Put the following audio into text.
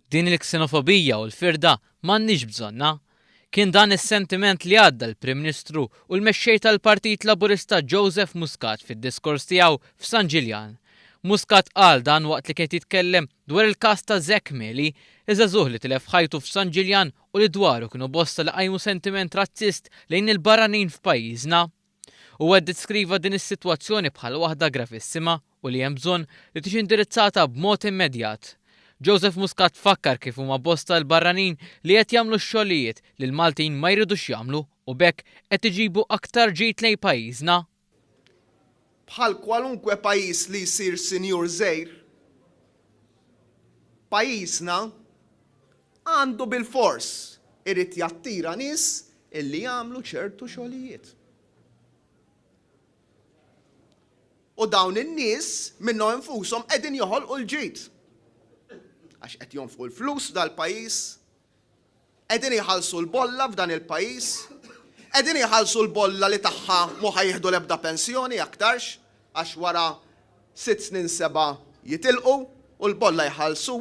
Din il-ksenofobija u l-firda m'għandniex bżonnha. Kien dan is-sentiment li għadda l-Prim Ministru u l-Mexxej tal-Partit Laburista Joseph Muscat fid-diskors tiegħu f'San Ġiljan. Muscat qal dan waqt li kien qed jitkellem dwar il-każ ta' Zack Meli, iż-żagħżugħ li tilef ħajtu f'San Ġiljan u li dwaru kienu bosta li qajmu sentiment razzist lejn il-barranin f'pajjiżna. Huwa ddeskriva din is-sitwazzjoni bħala waħda gravissima u li hemm bżonn li tiġi indirizzata b'mod immedjat. Joseph Muscat fakkar kif huma bosta l-barranin li qed jagħmlu x-xogħlijiet li l-Maltin ma jridux jagħmlu u b'hekk qed iġibu aktar ġid lejn pajjiżna. Bħal kwalunkwe pajjiż li jsir sinjur żgħir, pajjiżna għandu bilfors irid jattira nies illi jagħmlu ċertu xogħlijiet. U dawn in-nies minnhom infushom qegħdin joħolqu l-ġid. Għax qed jonfqu l-flus f'dal-pajjiż, qegħdin jħallsu l-bolla f'dan il-pajjiż, qegħdin jħallsu l-bolla li tagħha mhu ħa jieħdu l-ebda pensjoni aktarx għax wara sitt snin seba' jitilqu u l-bolla jħallsu.